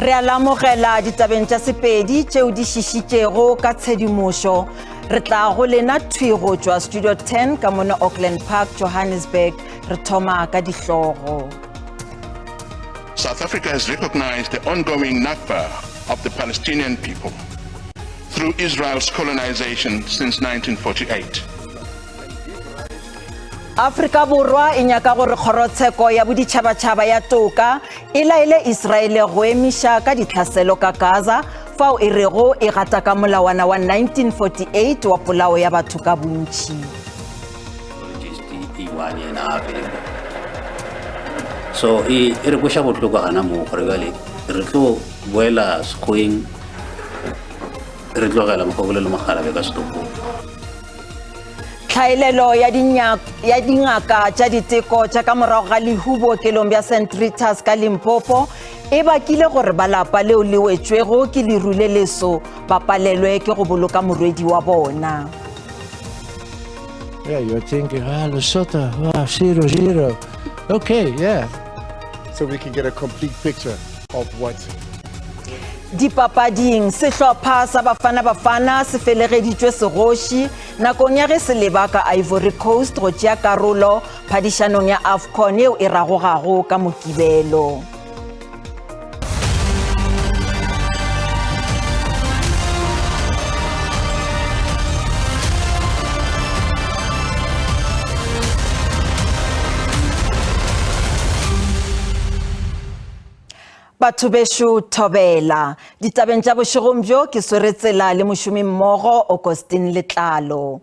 Re a lamogela ditabeng tša Sepedi tšeo di šišitšego ka tshedimošo. Re tla go lena thwi go tšwa Studio 10 ka mono Auckland Park, Johannesburg. Re thoma ka dihlogo. South Africa has recognized the ongoing Nakba of the Palestinian people through Israel's colonization since 1948. Afrika Borwa e nyaka gore kgorotsheko ya boditšhabatšhaba ya toka e laele Israele go emiša ka ditlhaselo ka Gaza fao e rego e gata ka molawana wa 1948 wa polao ya batho ka bontši. So e e re kweša bohloko gana moo gore bjale re tlo boela sekgweng re tlogela mokgokolo le mogalabe ka setopong. Tlhaelelo ya ya dingaka tša diteko tša ka morago ga lehu bookelong bja St Rita's ka Limpopo e bakile gore ba lapa leo le wetšwego ke leru le leso ba palelwe ke go boloka morwedi wa bona. Yeah, you're thinking, ah, Lesotho, ah, 0-0. Okay, yeah. So we can get a complete picture of what Dipapading, sehlopha sa Bafana Bafana se felegeditšwe segoši nakong ya ge se leba ka Ivory Coast go tšea karolo phadišanong ya AFCON yeo e ragogago ka Mokibelo. Batho bešo thobela. Ditabeng tša bošegong bjo ke swere tsela le mošomimmogo Augustine Letlalo.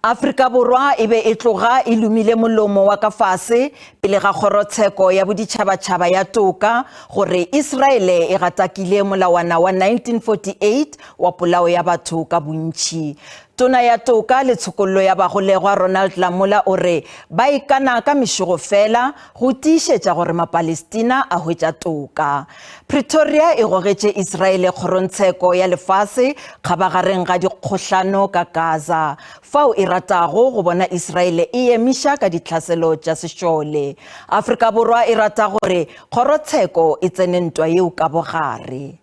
Afrika Borwa e be e tloga e lomile molomo wa ka fase pele ga kgorotsheko ya boditšhabatšhaba ya toka gore Israele e gatakile molawana wa 1948 wa polao ya batho ka bontši. Tona ya Toka le Tshokollo ya Bagolegwa Ronald Lamola o re ba ikana ka mešogo fela go tiišetša gore Mapalestina a hwetša toka. Pretoria e gogetše Israele kgorongtsheko ya lefase kgabagareng ga dikgohlano ka Gaza, fao e ratago go bona Israele e emiša ka ditlhaselo tša sešole. Afrika Borwa e rata gore kgorotsheko e tsene ntwa yeo ka bogare.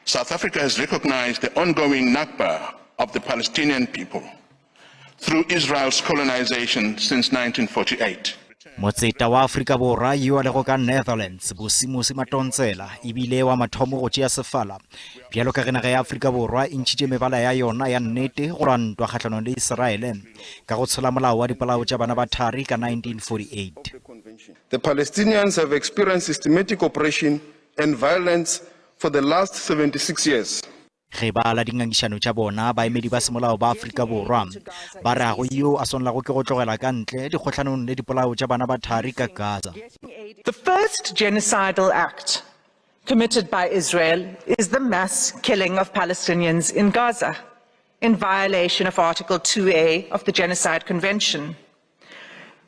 South Africa has recognized the ongoing Nakba of the Palestinian people through Israel's colonization since 1948. Motseta wa Afrika Borwa yo a lego ka Netherlands, Bosimusi Matontsela, e bile wa mathomo go tšea sefala bjalo ka ge naga ya Afrika Borwa e ntšhitše mebala ya yona ya nnete go lwa ntwa kgahlanong le Israele ka go tshela molao wa dipolao tša bana ba thari ka 1948. The Palestinians have experienced systematic oppression and violence for the last 76 years. Ge ba ala dingangišano tša bona, baemedi ba semolao ba Afrika Borwa ba re ga go yo a swanelago ke go tlogela ka ntle dikgohlanong le dipolao tša bana ba thari ka Gaza. The first genocidal act committed by Israel is the mass killing of Palestinians in Gaza, in violation of Article 2A of the Genocide Convention.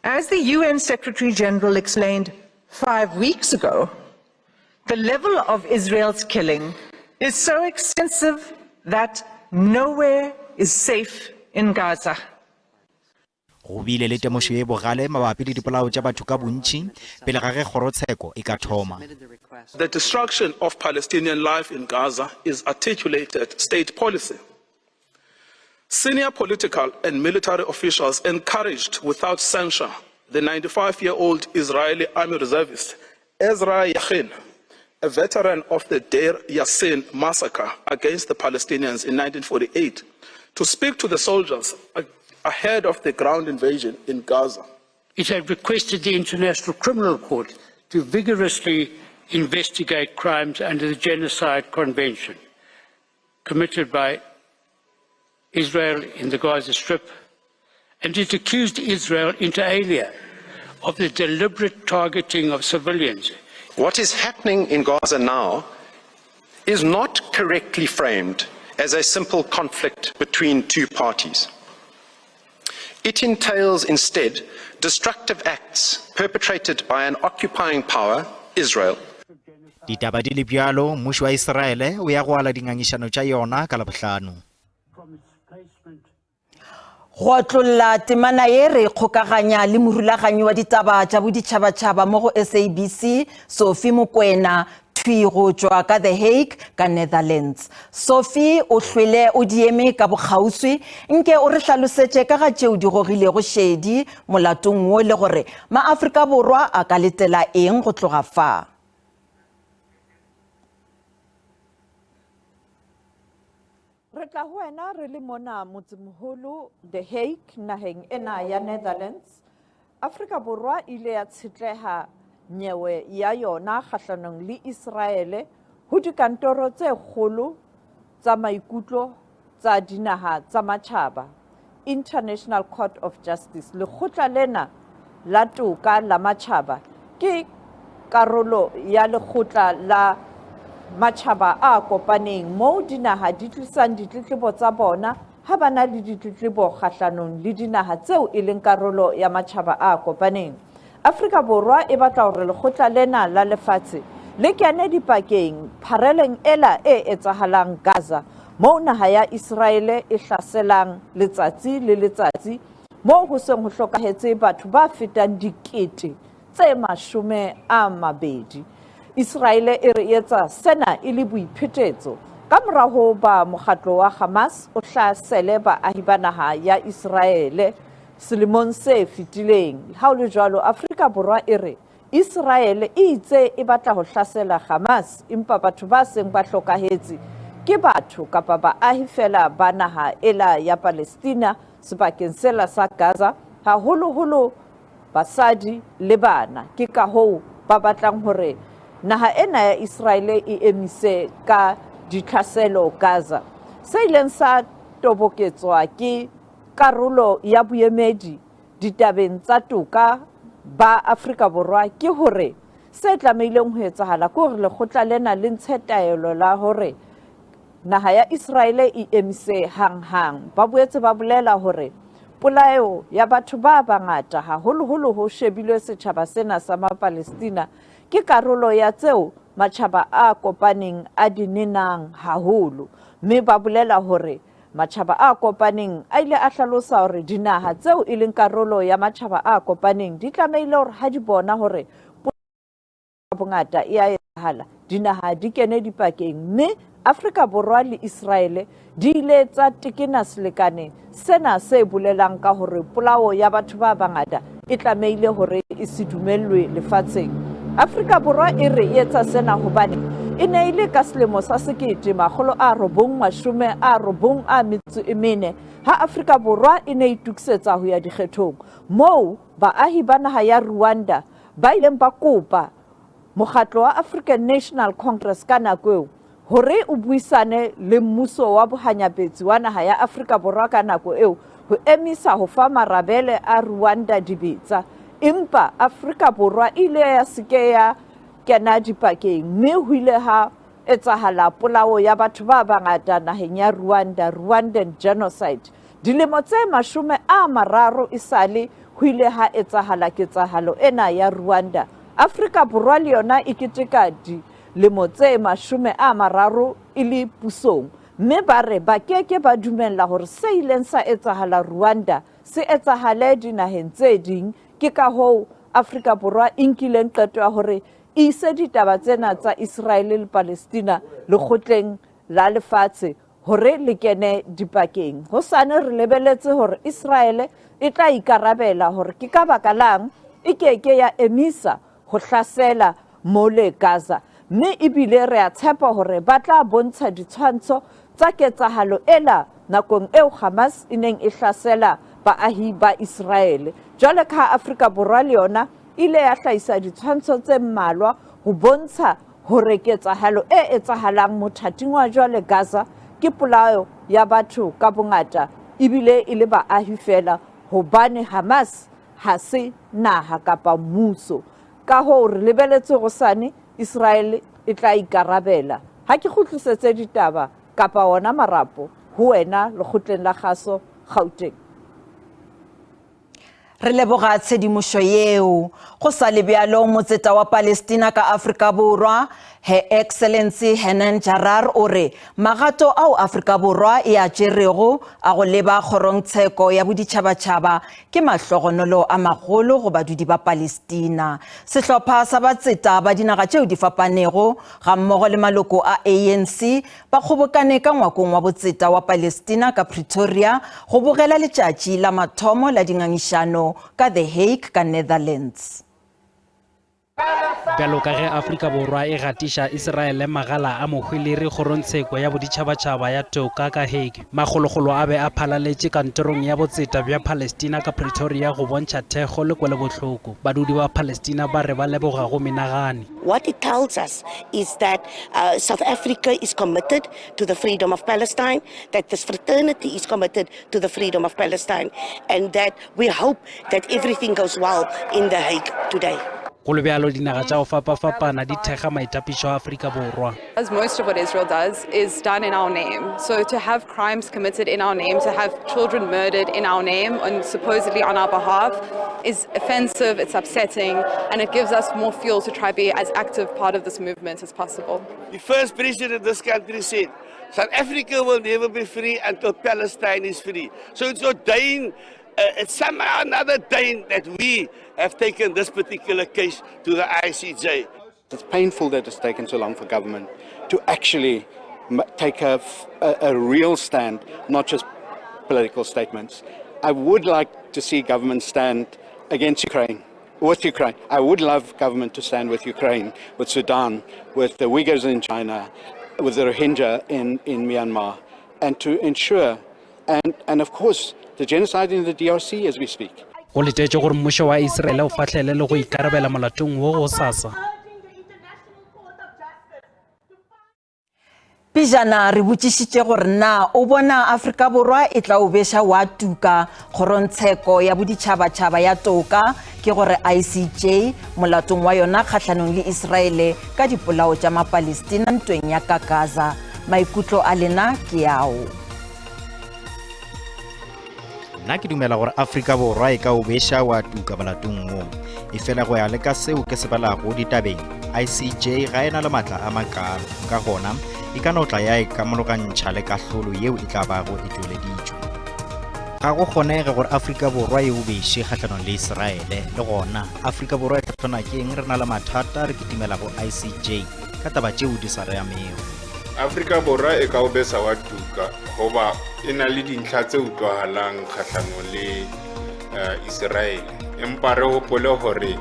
As the UN Secretary General explained five weeks ago, the level of Israel's killing is so extensive that nowhere is safe in Gaza. Go bile le temošo ye bogale mabapi le dipolao tša batho ka bontši pele ga ge kgorotsheko e ka thoma. The destruction of Palestinian life in Gaza is articulated state policy. Senior political and military officials encouraged without censure the 95-year-old Israeli army reservist Ezra Yachin, a veteran of the Deir Yassin massacre against the Palestinians in 1948, to speak to the soldiers ahead of the ground invasion in Gaza. It had requested the International Criminal Court to vigorously investigate crimes under the Genocide Convention committed by Israel in the Gaza Strip, and it accused Israel inter alia of the deliberate targeting of civilians. What is happening in Gaza now is not correctly framed as a simple conflict between two parties. It entails instead destructive acts perpetrated by an occupying power, Israel. Ditaba di le bjalo, mmušo wa Israele o ya go ala dingangišano tša yona ka Labohlano. Go otlolla temana ye re ikgokaganya le morulaganyi wa ditaba tša boditšhabatšhaba mo go SABC, Sophie Mokoena. thwi go tšwa ka The Hague ka Netherlands. Sophie o hlwele o di eme ka bokgauswi, nke o re hlalosetše ka ga tšeo di gogilego šedi molatong wo le gore maAfrika Borwa a ka letela eng go tloga fa. Re tla ho wena re le mona motsemoholo The Hague naheng ena ya Netherlands. Afrika Borwa e ile ya tshetleha nyewe ya yona kgahlanong le Israele ho dikantoro tse kgolo tsa maikutlo tsa dinaha tsa matjhaba, International Court of Justice. Lekgotla lena la toka la matjhaba ke karolo ya lekgotla la matjhaba a kopaneng moo dinaha di tlisang ditletlebo tsa bona ha ba na le ditletlebo kgahlanong le dinaha tseo e leng karolo ya matjhaba a kopaneng. Afrika Borwa e batla hore lekgotla lena la lefatshe le kene dipakeng phareleng ela e etsahalang Gaza moo naha ya Iseraele e hlaselang letsatsi le letsatsi moo ho seng ho hlokahetse batho ba fetang dikete tse 20. Iseraele e re e etsa sena e le boiphetetso ka mora ho ba mokgatlo wa Hamas o hlasele baahi ba naha ya Iseraele selemong se fetileng. Ha ho le jwalo, Afrika Borwa e re Iseraele e itse e batla ho hlasela Hamas empa batho ba seng ba hlokahetse ke batho kapa baahi feela ba naha ela ya Palestina sebakeng sela sa Gaza, haholoholo basadi le bana. Ke kahoo ba batlang hore naha ena ya Iseraele e emise ka ditlhaselo Gaza. Se ileng sa toboketswa ke karolo ya boemedi ditabeng tsa toka ba Afrika Borwa ke hore se tlamehileng ho etsahala ke hore lekgotla lena le ntshe taelo la hore Naha ya Iseraele e emise hang-hang. Ba boetse ba bolela hore polaeo ya batho ba bangata, haholoholo ho shebilwe setjhaba sena sa Mapalestina, ke karolo ya tseo Matjhaba a Kopaneng a di nenang haholo. Mme ba bolela hore Matjhaba a Kopaneng a ile a hlalosa hore dinaha tseo e leng karolo ya Matjhaba a Kopaneng di tlamehile hore ha di bona hore bongata e a etsahala, dinaha di kene dipakeng mme Afrika Borwa le Iseraele di ile tsa tekena selekane sena se bolelang ka hore polao ya batho ba bangata e tlamehile hore e se dumellwe lefatsheng. Afrika Borwa e re e etsa sena hobane e ne e le ka selemo sa 1994 ha Afrika Borwa e ne e itokisetsa ho ya dikgethong moo baahi ba naha ya Rwanda ba ileng ba kopa mokgatlo wa African National Congress ka nako eo hore o buisane le mmuso wa bohanyapetsi wa naha ya Afrika Borwa ka nako eo ho emisa ho fa marabele a Rwanda dibetsa. Empa Afrika Borwa e ile ya se ke ya kena dipakeng mme ho ile ha etsahala polao ya batho ba bangata naheng ya Rwanda, Rwandan genocide. Dilemo tse 30 esale ho ile ha etsahala ketsahalo ena ya Rwanda. Afrika Borwa le yona e keteka dilemo tse 30 e le pusong mme ba re ba ke ke ba dumella hore se ileng sa etsahala Rwanda se etsahale dinaheng tse ding. Ke ka hoo Afrika Borwa e nkileng qeto ya hore e ise ditaba tsena tsa Iseraele le Palestina lekgotleng la lefatshe hore le kene dipakeng. Hosane re lebeletse hore Iseraele e tla ikarabela hore ke ka baka lang e ke ke ya emisa ho hlasela mole Gaza. Mme ebile re a tshepa hore ba tla bontsha ditshwantsho tsa ketsahalo ela nakong eo Hamas e neng e hlasela baahi ba Iseraele. Jwale ka ha Afrika Borwa le yona ile ya hlahisa ditshwantsho tse mmalwa ho bontsha hore ketsahalo e etsahalang mothating wa jwale Gaza ke polao ya batho ka bongata ebile e le baahi feela hobane Hamas ha se naha kapa mmuso. Ka hoo re lebeletse hosane Israel e tla ikarabela. Ha ke kgutlisetse ditaba kapa ona marapo ho wena lekgotleng la kgaso Gauteng. Re leboga tshedimošo yeo. Go sa le bjalo, motseta wa Palestina ka Afrika Borwa, Her Excellency Hanan Jarrar o re magato ao Afrika Borwa e a tšerego a go leba kgorongtsheko ya boditšhabatšhaba ke mahlogonolo a magolo go badudi ba Palestina. Sehlopha sa batseta ba dinaga tšeo di fapanego gammogo le maloko a ANC ba kgobokane ka ngwakong wa botseta wa Palestina ka Pretoria go bogela letšatši la mathomo la dingangišano ka The Hague ka Netherlands. Bjalo ka ge Afrika Borwa e gatiša Iseraele magala a mohwiliri kgorongtsheko ya boditšhabatšhaba ya toka ka Hague, makgolokgolo a be a phalaletše kantorong ya botseta bja Palestina ka Pretoria go bontšha thekgo le kwelobohloko. Badudi ba Palestina ba re ba leboga go menagane. What it tells us is that uh, South Africa is committed to the freedom of Palestine, that this fraternity is committed to the freedom of Palestine, and that We hope that everything goes well in The Hague today. Go le bjalo, dinaga tša go fapafapana di thekga maitapišo a Afrika Borwa. As most of what Israel does is done in our name. So to have crimes committed in our name, to have children murdered in our name and supposedly on our behalf is offensive, it's upsetting, and it gives us more fuel to try be as active part of this movement as possible. The first president of this country said, South Africa will never be free until Palestine is free. So it's ordained, uh, it's somehow another day that we have taken this particular case to the ICJ. It's painful that it's taken so long for government to actually take a, a, a real stand, not just political statements. I would like to see government stand against Ukraine, with Ukraine. I would love government to stand with Ukraine, with Sudan, with the Uyghurs in China, with the Rohingya in, in Myanmar, and to ensure, and, and of course, the genocide in the DRC as we speak. Go letetšwe gore mmušo wa Israele o fahlele le go ikarabela molatong wo gosasa. Pejana re botšišitše gore na o bona Afrika Borwa e tla o beša wa tuka kgorongtsheko ya boditšhabatšhaba ya toka, ke gore ICJ, molatong wa yona kgahlanong le Israele ka dipolao tša Mapalestina ntweng ya ka Gaza. Maikutlo a lena ke ao. Nna ke dumela gore Afrika Borwa e ka o beša wa tuka molatong wo. Efela go ya le ka seo ke se balago ditabeng, ICJ ga e na le matla a makaalo, ka gona e ka no tla ya e kamologantšha le kahlolo yeo e tla bago e tšweleditšwe. Ga go kgonege gore Afrika Borwa e o beše kgahlanong le Israele, le gona Afrika Borwa e hlahlona ke eng re na le mathata re kitimela go ICJ ka taba tšeo di sa re amego. Afrika Borwa e ka o besa wa tuka goba e na le dintlha tse utlwagalang kgahlanong le uh, Israele. Empa re gopole gore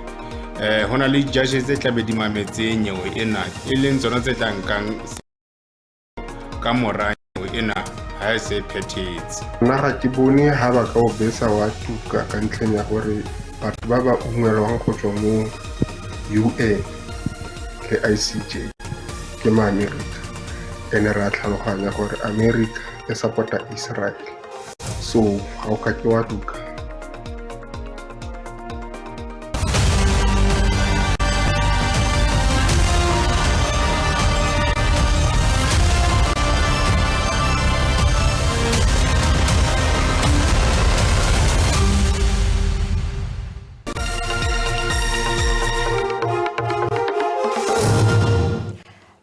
eh go na le dijashe tse tlabe di mametse nyewe ena e leng tsona tse tla nkang ka mora nyewe ena ha e se phethetse. Nna ga ke bone ha ba ka o besa wa tuka ka ntlheng ya gore batho ba ba ungwelwang go tswa mo UN le ICJ ke ma-America ene re a tlhaloganya gore America e support-a Israel so ga o ka ke wa tuka.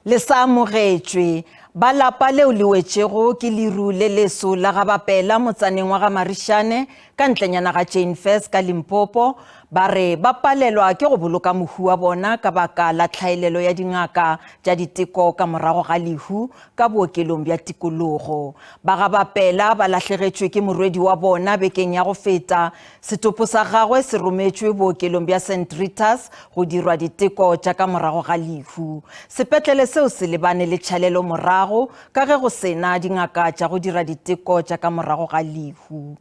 Le sa amogetšwe. Ba lapa leo le wetšego ke leru le leso la ga Bapela motsaneng wa ga Marišane ka ntlenyana ga Jane Furse ka Limpopo ba re ba palelwa ke go boloka mohu wa bona ka baka la tlhaelelo ya dingaka tša diteko ka morago ga lehu ka bookelong bja tikologo. Ba ga Bapela ba lahlegetšwe ke morwedi wa bona bekeng ya go feta Setopo sa gagwe se rometšwe bookelong bja St Rita's go dirwa diteko tša ka morago ga lehu. Sepetlele seo se lebane le tšhalelo morago ka ge go se na dingaka tša go dira diteko tša ka morago ga lehu.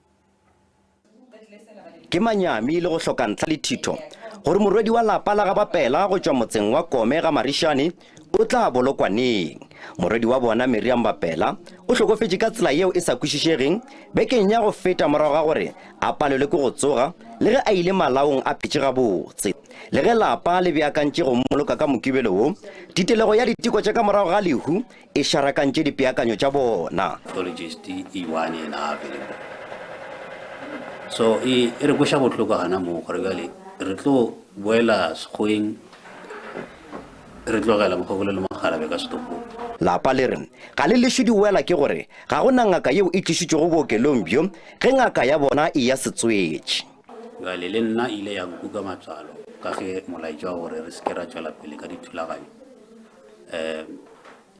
Ke manyami le go hloka ntlha le thitho gore morwedi wa lapa la ga Bapela go tšwa motseng wa Kome ga Marišane o tla bolokwa neng. Morwedi wa bona Miriam Bapela o hlokofetše ka tsela yeo e sa kwešišegeng bekeng ya go feta morago ga gore a palelwe ke go tsoga le ge a ile malaong a phetše gabotse. Le ge lapa le beakantše go mmoloka ka Mokibelo wo, titelego ya diteko tša ka morago ga lehu e šarakantše dipeakanyo tša bona. Pathologist e one yena available. So e e re kweša bohloko gana moo gore bjale re tlo boela sekgweng. Re tlogela mokgekolo le mokgalabje ka setopong. Lapa le re ga le lešwe di wela ke gore ga go na ngaka yeo e tlišitšwego bookelong bjo ge ngaka ya bona e ya setswetši. Bjale le nna e ile ya nkuka matswalo ka ge molaetša wa gore re se ke ra tšwela pele ka dithulaganyo um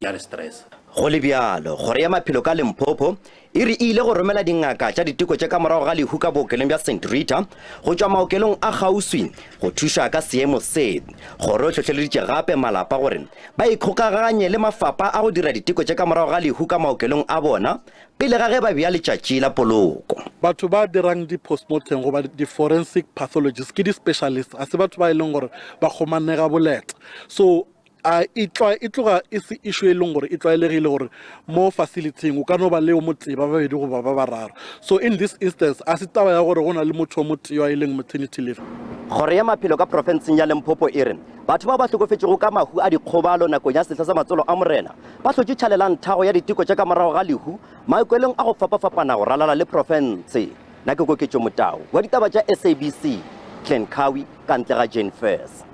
ya re stressa. Go le bjalo, Kgoro ya Maphelo ka Limpopo e re e ile go romela dingaka tša diteko tša ka morago ga lehu ka bookelong bja St Rita go tšwa maokelong a kgauswi go thuša ka seemo se. Kgoro e hlohleleditše gape malapa gore ba ikgokaganye le mafapa a go dira diteko tša ka morago ga lehu ka maokelong a bona pele ga ge ba bea letšatši la poloko. Batho ba dirang di-postmortem goba di-forensic pathologists ke di-specialists, ga se batho ba e leng gore ba kgomanega boleta. So A e tlwa, e tloga e se issue e leng gore e tlwaelegile gore mo facility-ing o ka no ba le yo motee, ba babedi goba ba bararo. So in this instance, a se taba ya gore go na le motho o motee yo a ileng maternity leave. Kgoro ya Maphelo ka profenseng ya Limpopo e re batho bao ba hlokofetšego ka mahu a dikgobalo nakong ya sehla sa matsolo a morena ba hlotše tšhalelang-thago ya diteko tša ka morago ga lehu maokelong a go fapafapana go ralala le profense. Nna ke Koketšo Motau wa ditaba tša SABC, Glen Cowie ka ntle ga Jane Furse.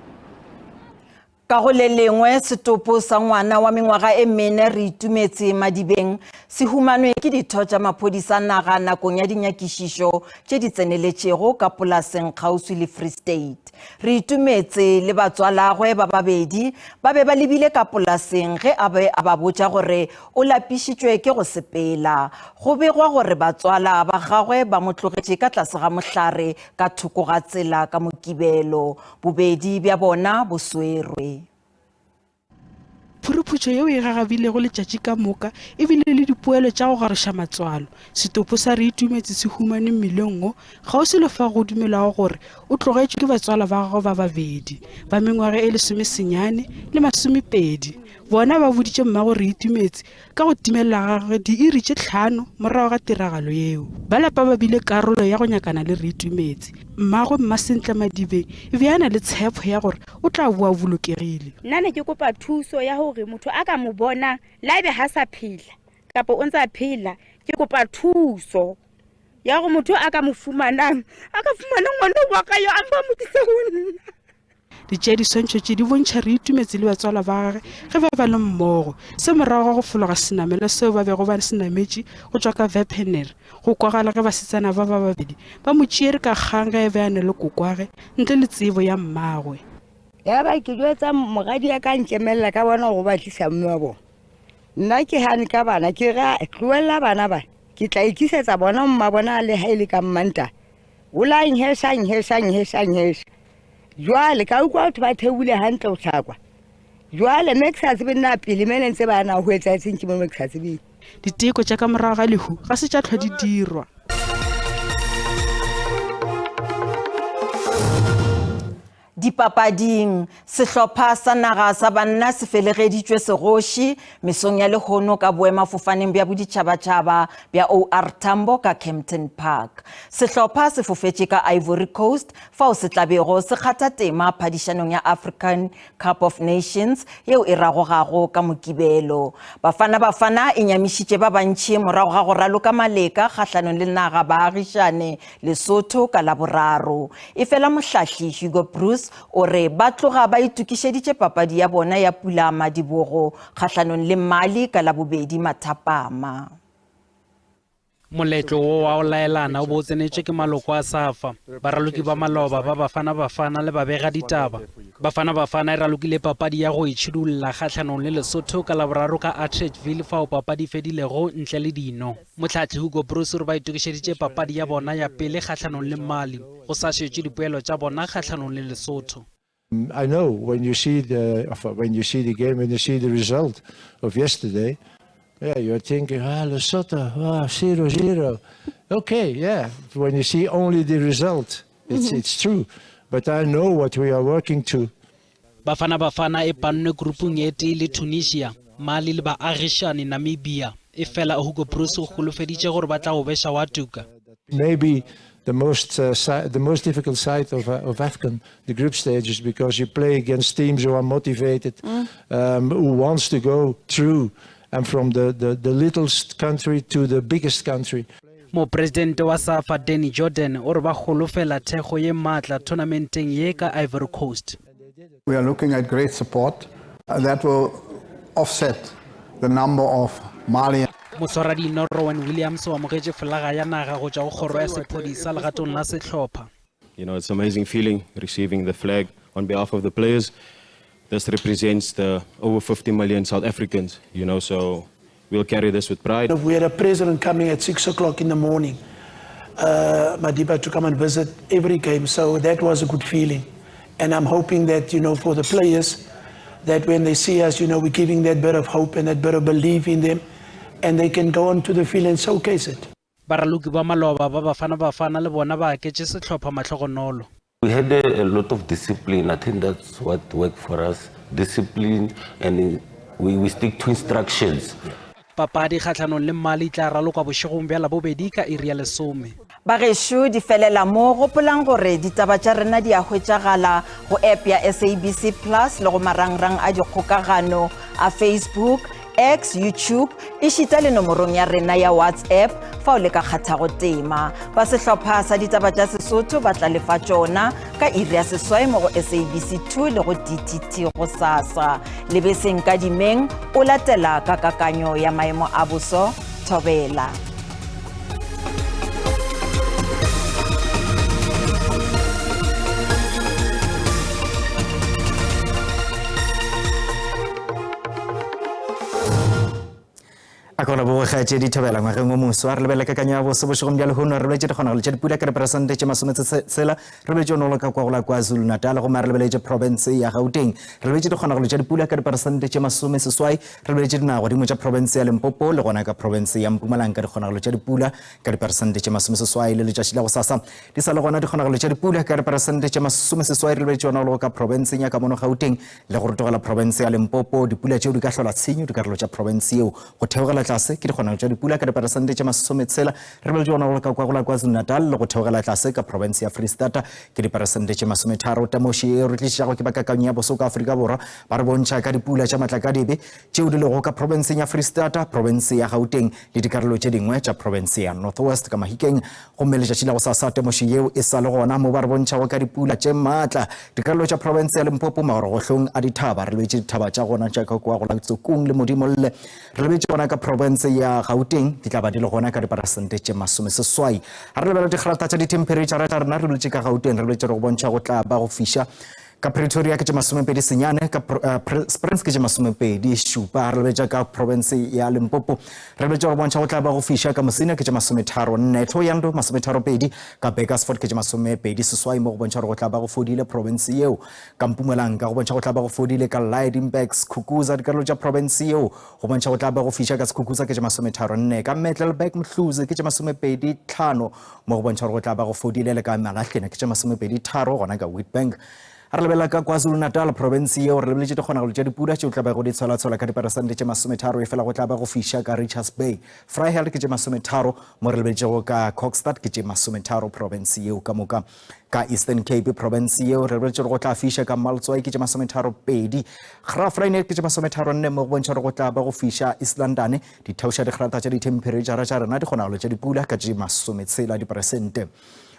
Ka go le lengwe, setopo sa ngwana wa mengwaga e mene Reitumetse Madibeng se humanwe ke ditho tša maphodisa naga nakong ya dinyakišišo tše di tseneletšego ka polaseng kgauswi le Free State. Reitumetse le batswalagwe ba babedi ba be ba lebile ka polaseng ge a be a ba botša gore o lapišitšwe ke go sepela. Go begwa gore batswala ba gagwe ba mo tlogetše ka tlase ga mohlare ka thoko ga tsela ka Mokibelo. Bobedi bja bona bo swerwe. Phuruphutšo yeo e gagabilego letšatši ka moka e bile le dipoelo tša go garoša matswalo. Setopo sa Reitumetse se humanwe mmileng wo kgauswi le fao go dumelwago gore o tlogetšwe ke batswala ba gagwe ba babedi ba mengwaga e lesomesenyane le masomepedi. Bona ba boditše mmago Reitumetse Ka go timelela ga gagwe diiri tše tlhano morago ga tiragalo yeo, ba lapa ba bile karolo ya go nyakana le Reitumetse. Mmagwe Mmasentle Madibeng e be a na le tshepo ya gore o tla boa bolokegile. Nna ne ke kopa thuso ya hore motho a ka mo bonang le ha ebe ha sa phela kapa o ntse a phela, ke kopa thuso ya hore motho a ka mo fumanang a ka fumana ngwana wa ka yo a mpa mo tlise ho nna. Ditšeadiswantšho tše di bontšha Reitumetse le batswalwa ba gagwe ge ba ba le mmogo. Se morago ga go fologa senamelwa seo ba bego ba se nametše go tšwa ka Wepener. Go kwagala ge basetsana ba ba babedi ba mo tšeere ka kgang ge a be a na le kokwage ntle le tsebo ya mmagwe. Ya ba ke jwetsa moradi ya ka nkemelela ka bona gore ba tlisa mme wa bona. Nna ke gane ka bana ke re tlohella bana ba ke tla ikisetsa bona mma bona le ha e le ka mmanta. O la nhesha nhesha nhesha nhesha. Jwale ka utlwa batho ba theohile hantle ho hlakwa. Jwale me ke sa tsebe na pele me ne ntse ba na ho etsahetseng ke mo me ke sa tsebeng. Diteko tša ka morago ga lehu ga se tša hlwa di dirwa. Dipapading, sehlopha sa naga sa banna se felegeditšwe segoši mesong ya lehono ka boemafofaneng bja boditšhabatšhaba bja OR Tambo ka Kempton Park. Sehlopha se fofetše ka Ivory Coast fao se tla bego se kgatha tema phadišanong ya African Cup of Nations yeo e ragogago ka Mokibelo. Bafana Bafana e nyamišitše ba bantši morago ga go raloka maleka kgahlanong le naga baagišane Lesotho ka Laboraro. Efela mohlahli Hugo Broos o re ba tloga ba itokišeditše papadi ya bona ya pula madibogo kgahlanong le Mali ka Labobedi mathapama. Moletlo wo wa go laelana o be o tsenetšwe ke maloko a SAFA, baraloki ba maloba ba Bafana Bafana le babegaditaba. Bafana Bafana e ralokile papadi ya go itšhidulla kgahlanong le Lesotho ka Laboraro ka Atteridgeville fao papadi e fedilego ntle le dino. Mohlahli Hugo Broos o re ba itokišeditše papadi ya bona ya pele kgahlanong le Mali, go sa šetšwe dipoelo tša bona kgahlanong le Lesotho. I know when you see the when you see the game when you see the result of yesterday, yeah, you're thinking, ah, Lesotho, ah, 0-0. Okay, yeah, when you see only the result, it's, mm -hmm. it's true. But I know what we are working to. Bafana Bafana e pannwe grupung e tee le Tunisia, Mali le baagišani Namibia. Efela Hugo Broos o holofeditše gore ba tla o beša wa tuka. Maybe the most uh, the most difficult side of, uh, of AFCON, the group stages, because you play against teams who are motivated, mm. um, who wants to go through, and from the, the, the littlest country to the biggest country. Mopresidente wa SAFA Danny Jordan o re ba holofela thekgo ye maatla tournamenteng ye ka Ivory Coast. We are looking at great support. That will offset the number of Malian. Moswaradino Rowan Williams o amogetše folaga ya naga go tšwa go kgoro ya sephodisa legatong la sehlopha. You know, it's an amazing feeling receiving the flag on behalf of the players. This represents the over 50 million South Africans, you know, so we'll carry this with pride. We had a president coming at 6 o'clock in the morning, uh, Madiba, to come and visit every game. So that was a good feeling. And I'm hoping that, you know, for the players, that when they see us, you know, we're giving that bit of hope and that bit of belief in them, and they can go onto the field and showcase it. Baraloki ba maloba ba Bafana Bafana le bona ba aketše sehlopha mahlogonolo. We had a, a lot of discipline. I think that's what worked for us. Discipline and we, we stick to instructions. Papadi kgahlanong le Mali e tla ralokwa bošegong bja Labobedi ka iri ya lesome. Bagešo di felela mo, gopolang gore ditaba tša rena di a hwetšagala go app ya SABC Plus le go marangrang a dikgokagano a Facebook, X, YouTube, ešita le nomorong ya rena ya WhatsApp fao le ka kgathago tema. Ba sehlopha sa ditaba tša Sesotho ba tla lefa tšona ka iri ya seswai mo go SABC 2 le go DTT gosasa. Lebeseng ka dimeng o latela ka kakanyo ya maemo a boso Thobela. A ka lebogo kgaetšedi Thobela ngwageng o moswa. Re lebelele kakanyo ya boso bošegong bja lehono. Re lebeletše dikgonagalo tša dipula ka diperesente tše masometshela. Re lebeletše onolo ka kwa go la KwaZulu-Natal gomme re lebeletše profense ya Gauteng. Re lebeletše dikgonagalo tša dipula ka diperesente tše masomeseswai. Re lebeletše dinaga-godimo tša profense ya Limpopo le gona ka profense ya Mpumalanga dikgonagalo tša dipula ka diperesente tše masomeseswai. Le letšatši la gosasa di sa le gona dikgonagalo tša dipula ka diperesente tše masomeseswai. Re lebeletše onolo ka profenseng ya ka mono Gauteng le go rotogela profense ya Limpopo. Dipula tšeo di ka hlola tshenyo dikarolo tša profense yeo. Go theogela tlase ke dikgonagalo tša dipula ka diperesente tše masometshela. Re beletše gona go ka kwa go la KwaZulu-Natal le go theogela tlase ka profense ya Free State ke diperesente tše masometharo. Temoši e re tlišitšago ke ba kakanyo ya boso ka Afrika Borwa ba re bontšha ka dipula tša matlakadibe tšeo di lego ka profenseng ya Free State, profense ya Gauteng le dikarolo tše dingwe tša profense ya North West ka Mahikeng. Gomme letšatši la gosasa temošo yeo e sa le gona mo ba re bontšhago ka dipula tše maatla dikarolo tša profense ya Limpopo magorogohlong a dithaba. Re lebetše dithaba tša gona tša ka kua go la Tsokong le Modimolle. Re lebetše gona ka profense ya Gauteng di tla ba di le gona ka diperesente tše masomeseswai. Ga re lebela dikgrata tša dithemphereitšhara tša rena re lebetše ka Gauteng re lebetše re go bontšha go tla ba go fiša Ka Pretoria ke tše masomepedi senyane, ka eh, Springs ke tše masomepedi šupa. Re lebetša ka province ya Limpopo. Re lebetša go bontšha go tla ba go fiša ka Musina ke tše masometharo nne, Thohoyandou masometharo pedi, ka Burgersfort ke tše masomepedi seswai mo go bontšha gore go tla ba go fodile province yeo. Ka Mpumalanga go bontšha go tla ba go fodile ka Lydenburg, Skukuza dikarolo tša province yeo go bontšha go tla ba go fiša ka Skukuza ke tše masometharo nne, ka Middelburg Mhluzi ke tše masomepedi tlhano Mo go bontšha gore go tla ba go fodile le ka Malahlena ke tše masomepedi tharo gona ka Witbank. Re lebelela ka KwaZulu-Natal, profense yeo re lebeletše dikgonagalo tša dipula tšeo tla bego di tshwelatswela ka diperesente tše masometharo efela go tla ba go fiša ka Richards Bay. Vryheid ke tše masometharo, mo re lebeletšego ka Kokstad ke tše masometharo profense yeo ka moka. Ka Eastern Cape profense yeo re lebeletše gore go tla fiša ka Maltswai ke tše masometharo pedi. Graaff-Reinet ke tše masometharo nne mo go bontšha gore go tla ba go fiša East London Di theoša dikgrata tša dithemphereitšhara tša rena dikgonagalo tša dipula ka tše masometshela diperesente.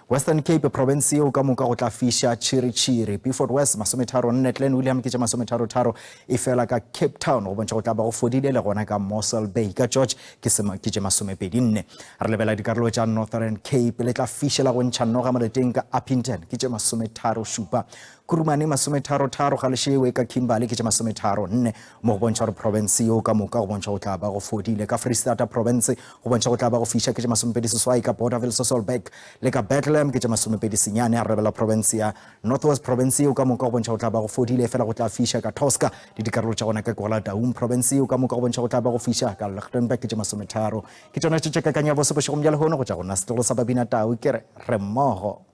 Western Cape profense yeo ka moka go tla fiša tšhiritšhiri. Beaufort West masometharo nne, Clan William ke tše masometharotharo efela ka Cape Town go bontšha go tla ba go fodile le gona ka Mossel Bay ka George ke ke tše masomepedi nne. Re lebela dikarolo tša Northern Cape le tla fišela go ntšha noga moleteng ka Upington ke tše masometharo šupa. Kurumane masometharo-tharo, Galeshewe ka Kimberley ke tše masometharo nne, mo go bontšha gore profense yeo ka moka go bontšha go tla ba go fodile. Ka Freistata profense go bontšha go tla ba go fiša ke tše masomepedi seswai, ka Bothaville Sasolburg le ka Bethlehem ke tše masomepedi senyane. A re lebela profense ya North West profense yeo ka moka go bontšha go tla ba go fodile, efela go tla fiša ka Tosca le dikarolo tša gona ka Kuala Taung profense yeo ka moka go bontšha go tla ba go fiša ka Lichtenburg ke tše masometharo. Ke tšona tše tša kakanyo ya bose bošegong bja lehono go tša go nna setlogolo sa Babina Tau ke re re mmogo.